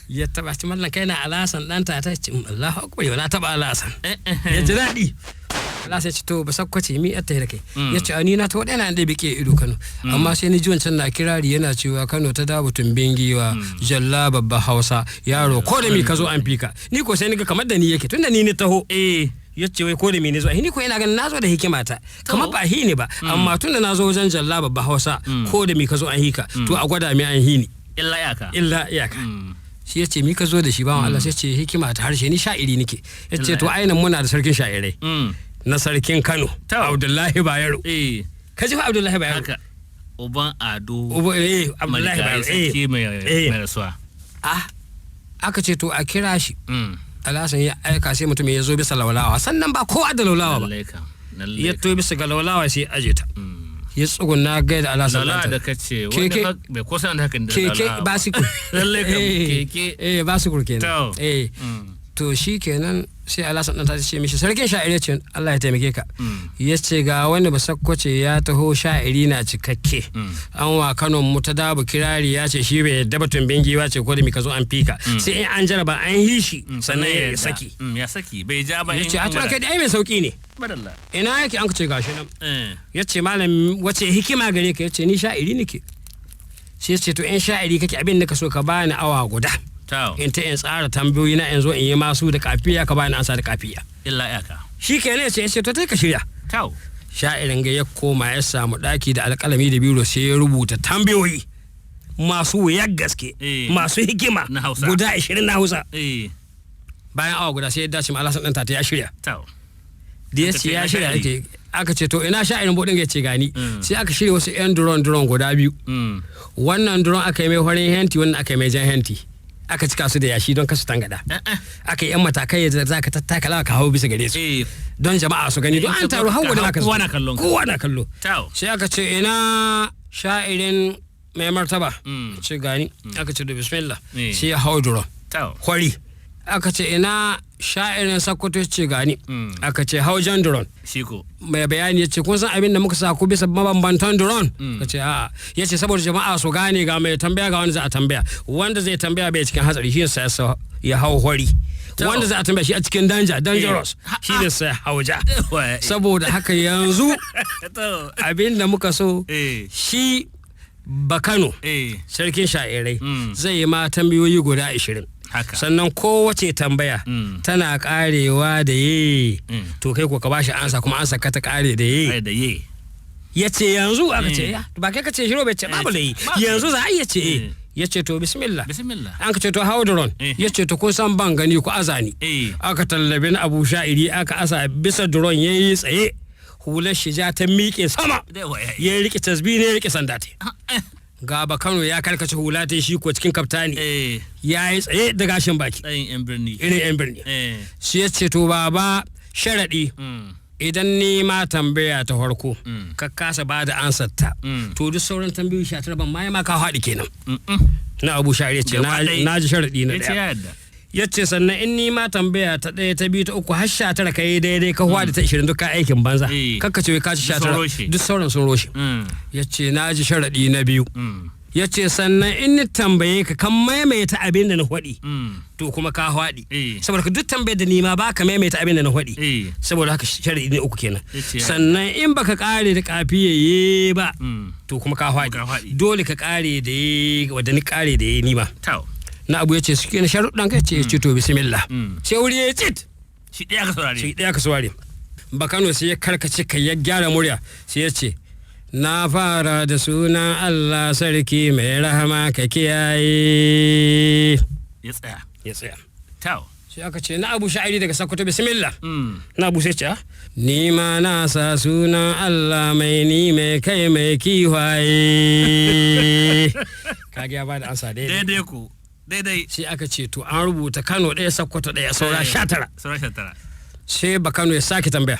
Ya taba shi, "Mallan, kai na Alasan dan ta?" Ta ce, "Allahu akbar, yau na taba Alasan." Ya ji daɗi. Alhassan ya ce, "To, ba sakkwace, mi atta da kai?" Ya ce, "A ni na ta waɗanda da bike ido Kano, amma sai ni ji wancan na kirari yana cewa Kano ta dawo tumbin giwa, jalla babba Hausa, yaro ko da mi ka zo an fika. Ni ko sai ni ga kamar da ni yake, tunda ni ni taho." Ya ce, "Wai ko da mi ne zo? Ni ko ina ganin nazo da hikima ta, kamar ba hi ne ba, amma tunda nazo wajen jalla babba Hausa, ko da mi ka zo an hika, to a gwada mi an hi ni." Illa iyaka. Illa iyaka. Shi ya ce, "Mi ka zo da shi, bawan Allah?" Sai ce, "Hikima ta harshe, ni sha'iri nike." Ya ce, "To, ainihin muna da sarkin sha'irai na sarkin Kano, Abdullahi Bayero." Ka ji fa, Abdullahi Bayero. Haka, uban Ado. Abdullahi Bayero. Sarki mai rasuwa. Ah, aka ce, "To, a kira shi." Alhassan ya aika, sai mutum ya zo bisa laulawa. Sannan ba kowa da laulawa ba. Ya to bisa ga laulawa, sai aje ta, ya tsuguna gaida Alhassan. Laulawa da kace, wanda bai kusa da hakan da keke basikur. Lalle kam, keke. Eh, basikur kenan. Eh, to shi kenan, sai Alhassan dan ta ce mishi, "Sarkin sha'iri ce, Allah ya taimake ka." Ya ce, "Ga wani basakkwace ya taho, sha'iri na cikakke, an wa Kano mu ta dabu kirari, ya ce shi bai yadda batun bingiwa ce ko da mika zo an fika, sai in an jaraba an yi shi sannan ya saki." Ya saki, bai ja ba. Ya ce, "A to, kai ai mai sauki ne. Ina yake?" An ce, "Gashi nan." Ya ce, "Malam, wace hikima gare ka?" Ya ce, "Ni sha'iri nake." Sai ya ce, "To, in sha'iri kake, abin da ka so, ka bani awa guda in ta in tsara tambayoyi na, in zo in yi masu da kafiya, ka bani ansa da kafiya." Illa iyaka. Shi kenan. Ya ce, "To, tai ka shirya." Sha'irin ga ya koma ya samu daki da alƙalami da biro, sai ya rubuta tambayoyi masu wuyar gaske, masu hikima, guda 20 na Hausa. Bayan awa guda sai ya dace ma Alhassan ɗan tata ya shirya. Da ya ce ya shirya yake, aka ce, "To, ina sha'irin bodin?" Ya ce, "Gani." Sai aka shirya wasu yan duron duron guda biyu. Wannan duron aka yi mai farin henti, wannan aka yi mai jan henti, aka cika su da yashi don kasu tangada. Aka yi yan matakai da za ka tattakala ka hau bisa gare su don jama'a su gani, don an taru har wani aka Kowa na kallon ka. Kowa na kallo. Sai aka ce, "Ina sha'irin mai martaba?" Ce, "Gani." Aka ce, "Da bismillah." Sai ya hau duron kwari. Aka ce, "Ina sha'irin Sakkwato?" Ce, "Gani." Aka ce, "Hau jan duron." Shiko. Mai bayani ya ce, "Kun san abin da muka sa ku bisa mabambantan duron?" Ka ce, "A'a." Ya ce, "Saboda jama'a su gane ga mai tambaya, ga wanda za a tambaya. Wanda zai tambaya bai cikin hatsari, shi ne sai ya hau hori. Wanda za a tambaya shi a cikin danger, dangerous, shi ne sai hau ja. Saboda haka yanzu abin da muka so, shi Bakano, sarkin sha'irai, zai yi ma tambayoyi guda 20. Sannan kowace tambaya tana karewa da ye. To, kai ko ka bashi ansa, kuma ansa ka ta kare da ye." Da ye. Ya ce, "Yanzu?" Aka ce, "Ya ba kai ka ce shiro bai ce babu da yi, yanzu za a iya ce eh." Ya ce, "To, bismillah." Bismillah. An ka ce, "To, hau duron." Ya ce, "To, kun san ban gani, ku aza ni." Aka tallabi na Abu Sha'iri, aka asa bisa duron, ya yi tsaye, hular shi ja ta miƙe sama, ya riƙe tasbi ne, ya riƙe sanda te. Ga Kano ya karkace hula ta, shi ko cikin kaftani, ya yi tsaye da gashin baki. Tsayin yan birni. Irin yan birni. Shi ya ce, "To, baba, sharaɗi, idan ni ma tambaya ta farko ka kasa ba da ansar ta, to duk sauran tambayoyi 19 ban ma ma ka haɗi kenan." Na Abu Sha'iri ce, "Na ji sharaɗi na ɗaya." Ya ce, "Sannan in ni ma tambaya ta ɗaya, ta biyu, ta uku, har 19 ka yi daidai, ka da ta 20, duk ka aikin banza. Kakka ce ka ci 19, duk sauran sun roshe." Ya ce, "Na ji sharaɗi na biyu." Ya ce, "Sannan in ni tambaye ka kan maimaita abin da na faɗi, to kuma ka faɗi, saboda ka duk tambayar da ni ma ba ka maimaita abin da na faɗi. Saboda haka sharaɗi ne uku kenan. Sannan in baka kare da kafiyaye ba, to kuma ka faɗi. Dole ka kare da ye wadda ni kare da ye ni ma." Na Abu ya ce, "Suke na sharuɗan kai ce." Ya ce, "To, bismillah." Sai wuri ya tsit. Shi ɗaya ka saurare. Shi ɗaya ka saurare. Bakano sai ya karkace kai, ya gyara murya, sai ya ce, "Na fara da sunan Allah sarki mai rahama, ka kiyaye." Ya tsaya. Ya tsaya. Tau. Sai aka ce, "Na Abu Sha'iri daga Sokoto, bismillah." Na Abu sai ce, "Ni ma na sa sunan Allah mai ni mai kai mai kiwaye." Kage ya bada ansa daidai. Daidai ku. Daidai. Sai aka ce, "To, an rubuta Kano ɗaya, Sokoto ɗaya, saura 19." Saura 19. Sai ba Kano ya sake tambaya.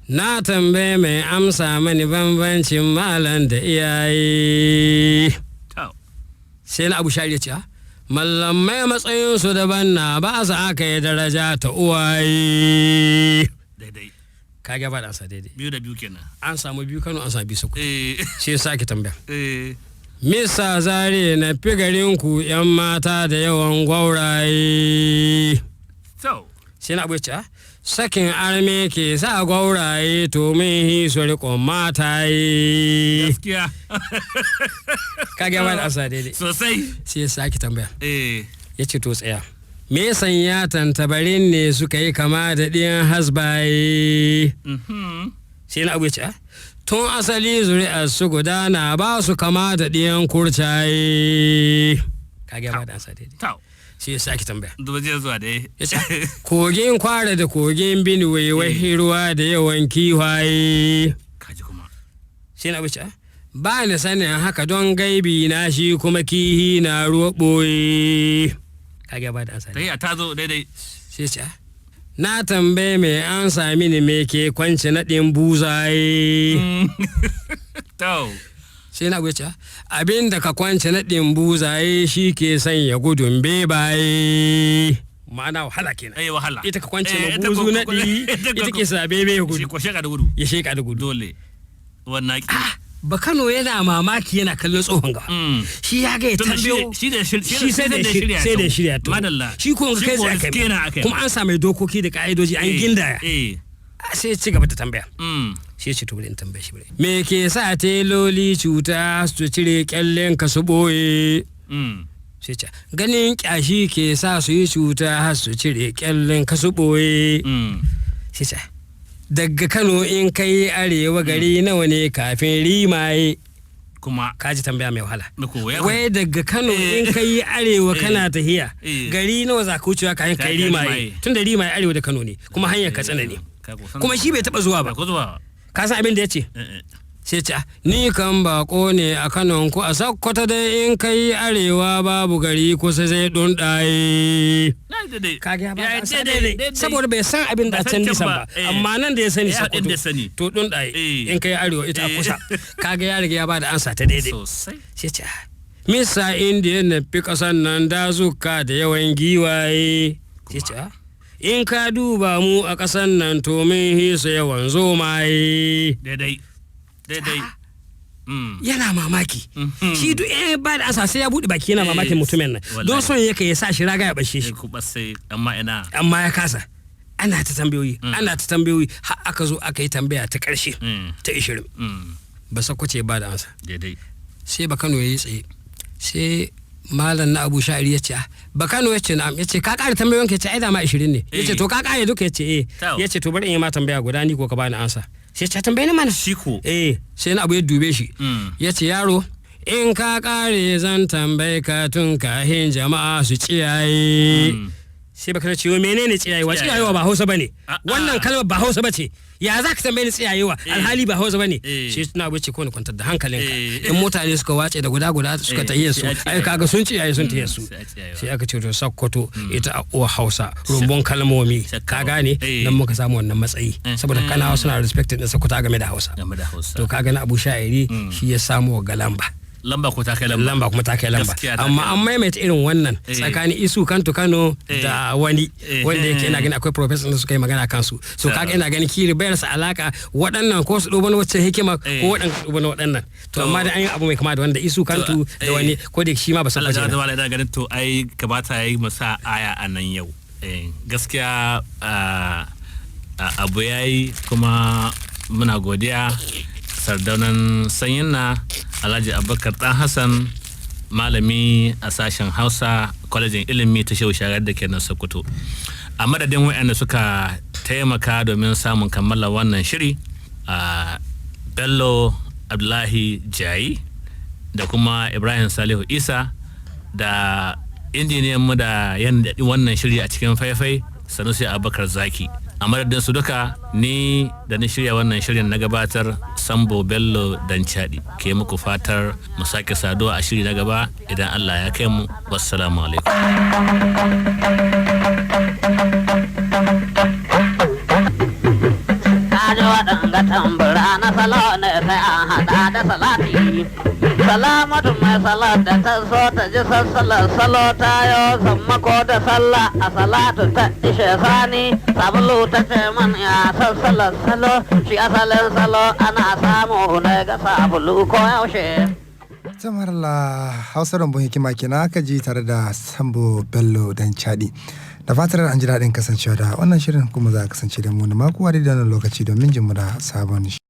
"Na tambaye mai amsa mani bambancin malam da iyaye." Sai na Abu Shari ya ce, "Mallamai matsayinsu daban na, ba su aka yi daraja ta uwaye." Daidai. Kage ba da ansa daidai. 2 da 2 kenan. An samu biyu Kano, an samu biyu Sokoto. Sai ya sake tambaya. Misa zare na fi garinku 'yan mata da yawan gwauraye. To. Sai na abu ya ce, "Ah, sakin arme ke sa gwauraye to min hi su riƙon mataye." Gaskiya. Ka ga ba da asa daidai. Sosai. Sai ya sake tambaya. Eh. Ya ce, to tsaya. Me sanya tantabarin ne suka yi kama da ɗiyan hasbaye? Sai na abu ya ce, "Ah, tun asali zuri'ar su gudana ba su kama da ɗiyan kurcaye." Ka ga ba da ansa daidai. To. Sai ya sake tambaya. Duba jiya zuwa dai. Ya ce, kogin Kwara da kogin Binuwe wai ruwa da yawan kiwaye. Kaji kuma. Sai na abu ya ce, "Ah, ba ni sanin haka don gaibi na shi kuma kihi na ruwa ɓoye." Ka ga ba da ansa daidai. Tahiya ta zo daidai. Sai ce, "Ah, na tambaye mai an sami ni me ke kwance naɗin buzaye." To. Sai na ce, abin da ka kwance naɗin buzaye shi ke sanya gudun bebaye. Ma'ana wahala kenan. Eh, wahala. Ita ka kwance Eh, ma ita buzu ko- naɗi, ita ke sa bebe ya Shi gudu. ko sheka da gudu. Ya sheka da gudu. Dole. Wannan ki. Ba Kano yana mamaki yana kallon tsohon gaba. Shi ya ga ya Tunda shi tambayo. shi da shir- Shi sai da shirya, sai da shirya to. Madalla. Shi ko kai ko tsaye aka yi. riske na aka yi. Kuma an sa mai dokoki da ka'idoji an Eh, gindaya. Eh. Sai ya ci gaba da tambaya. Sai ya ce, to bari in tambaye shi bari. Me ke sa teloli cuta su cire kyallen ka su boye? Sai ce, ganin kyashi ke sa su yi cuta har su cire kyallen ka su boye. Sai ce, daga Kano in kai arewa gari nawa ne kafin Rimaye? Kuma. Ka ji tambaya mai wahala. Na koya. Wai daga Kano in kai arewa kana tahiya Eh. gari nawa za ka wucewa kayan kai Kayan Rimaye? Rimaye. Tunda Rimaye arewa da Kano ne kuma hanyar Katsina ne. Kuma shi bai taba zuwa ba. Ko zuwa. Ka san abin da ya ce? Eh, eh. Sai ce, "Ah, ni kan bako ne a Kanon ku a Sakkwata dai in kai arewa babu gari kusa sai ɗunɗaye." Na yi daidai. Kaga ya ba Ya yi da ansa daidai, daidai. daidai. Saboda bai san abin da a Bai can san can nisan ba, ba eh. amma nan da ya sani Ya Sokoto inda sani. to ɗunɗaye Eh. in kai arewa ita a Eh. kusa. Kaga ya riga ya ba da ansa ta daidai. Sosai. Sai ce, "Ah, misa indiya na fi ƙasan nan dazuka da yawan giwaye." Sai ce, "Ah, in ka duba mu a ƙasan nan to mun hisa yawan zomaye." Daidai. Daidai. Yana mamaki. Shi duk eh ba da ansa sai ya buɗe baki yana Eh, mamakin mutumin nan wallahi. don son yake ya sa shi raga ya bashe shi. Ku sai amma ina. Amma ya kasa. Ana ta tambayoyi, ana ta tambayoyi har aka zo aka yi tambaya ta ƙarshe ta 20. Ba Sakkwace ba da ansa. Daidai. Sai ba Kano ya yi tsaye. Sai malam na Abu Sha'iri ya ce, "Ah, ba Kano?" Ya ce, na'am. Ya ce, ka ƙara tambayoyin ka? Ya ce, ai dama 20 ne. Ya ce, Eh. to ka ƙare duka? Ya ce, eh. Tau. Ya ce, to bari in yi ma tambaya guda ni ko ka bani ansa. Sai ya ce, tambaye ni mana. Shi ko. Eh, sai na Abu ya dube shi. Ya ce, yaro, in ka ƙare zan tambaye ka tun kahin jama'a su tsiyaye. Sai baka ce, menene tsiyayewa? Tsiyayewa. Tsiyayewa ba Hausa bane. A'a. Wannan kalmar ba Hausa bace. Ya za ka tambaye ni tsiyayewa alhali ba Hausa bane? Eh. Sai na Abu ya ce, ko ni kwantar da hankalinka. Eh. In mutane suka wace da guda guda suka Eh, tahiye su, sai a ai tsiyaye. kaga sun tsiyaye sun tahiye su. Sai a tsiyayewa. Sai aka ce, to Sakkwato ita a uwa Hausa rumbun kalmomi. Shakka Ka ba. gane? Eh. Nan muka samu wannan matsayi. Eh. Saboda Kanawa suna respected din Sokoto game da Hausa. Game da Hausa. To ka gani Abu Sha'iri shi ya samu wa galamba. Lamba ko ta kai lamba. Lamba kuma ta kai lamba. Gaskiya ta Amma kai an maimaita irin wannan Eh. tsakanin Isu Kanto Kano Eh. da wani Eh. wanda yake ina gani akwai professor da suka yi magana kansu. So Ta. kaga ina ganin kiri bayar sa alaka waɗannan ko su ɗoban wacce hikima Eh. ko waɗannan su ɗoban waɗannan. To amma da an yi abu mai kama da wanda Isu Kanto eh. da wani ko da shi ma ba san Allah kwace ya na. zama ina ganin to ai kamata yayi mu sa aya a nan yau. Eh, gaskiya abu yayi kuma muna godiya Sardaunan Sanyin na Alhaji Abubakar Dan Hassan, malami a sashen Hausa, kwalejin ilimi ta Shehu Shagar da ke nan Sokoto. A madadin waɗanda suka taimaka domin samun kammala wannan shiri, a Bello Abdullahi Jayi da kuma Ibrahim Salihu Isa da injiniyan mu da yan wannan shiri a cikin faifai, Sanusi Abubakar Zaki. A madadin su duka, ni da ni shirya wannan shirin na gabatar, Sambo Bello Danchadi, ke muku fatar mu sake saduwa a shiri na gaba idan Allah ya kai mu. Wassalamu alaikum. Kaji waɗanga tambura na salo ne sai an haɗa da salati. Salamatu mai salat da ta so ta ji sassalar salo ta yo sammako da sallah a salatu ta ishe sani sabulu ta ce man ya sassalar salo shi asalin salo ana samu ne ga sabulu ko yaushe. Tamarla Hausa Rumbun Hikima kenan aka ji tare da Sambo Bello dan Chadi. Da fatar an ji daɗin kasancewa da wannan shirin, kuma za a kasance da mu na mako a daidai wannan lokaci domin jin mu da sabon